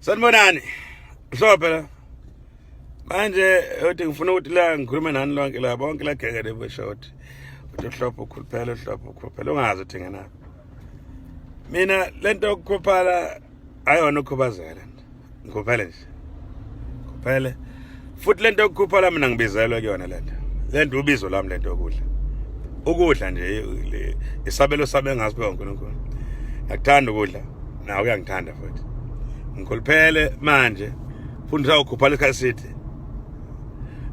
Sanibonani. Mhlophe la. Manje uthi ngifuna ukuthi la ngikhulume nani lonke la bonke la geke le short. Uthi uhlophe ukhuluphela uhlophe ukhuluphela ungazi uthi ngenaphi. Mina lento yokukhuphala ayona ukukhubazeka lento. Ngikhuphele nje. Ngikhuphele. Futhi lento yokukhuphala mina ngibizelwe kuyona lento. Lento ubizo lami lento yokudla. Ukudla nje isabelo sami engasiphiwa uNkulunkulu. Ngiyakuthanda ukudla. Nawe uyangithanda futhi. Ngikhuluphele manje futhi ngisawukhuphala isikhathi eside.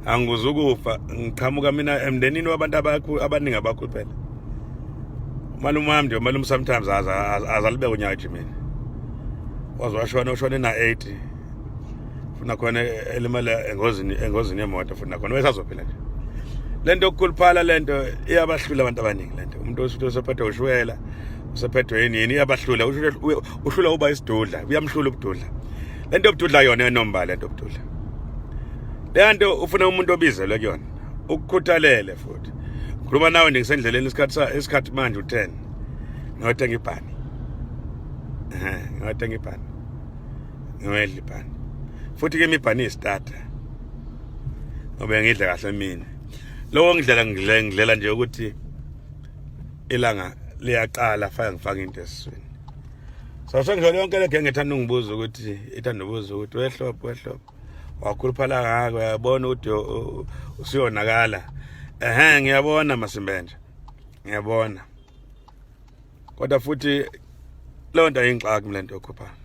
Angizukufa ngiqhamuka mina emndenini wabantu abaningi abakhuluphele. Umalume wami nje umalume sometimes azalibeka unyawo ejimini. Waze washona ushone na 80. Funa khona elimele engozini yemoto futhi nakhona wesazophila nje. Lento yokukhuluphala lento iyabahlula abantu abaningi lento. Umuntu osuthi usephethwe ushukela, usephethwe yini yini iyabahlula. Uhlula uba isidudla, uyamhlula ubududla. Lento yobududla yona enomba lento yobududla. Leyanto ufuna umuntu obizelwe kuyona. Ukukhuthalele futhi. Ngikhuluma nawe nje ngisendleleni isikhathi manje u10. Ngiyothenga ibhani. Eh, ngiyothenga ibhani. Ngiyodla ibhani. Futhi ke imibhani iyistarter. Ngoba ngidla kahle mina. Lowo ngidlela ngidlela nje ukuthi ilanga liyaqala faka ngifaka into esiswini. So sengisho yonke le genge ethanda ungibuza ukuthi ithanda ubuza ukuthi wehlophe wehlophe wakhuluphala ngako uyabona ukuthi usuyonakala. Ehhe ngiyabona Masimbenje. Ngiyabona. Kodwa futhi leyo nto ayingixaki mina lento yokukhuphala.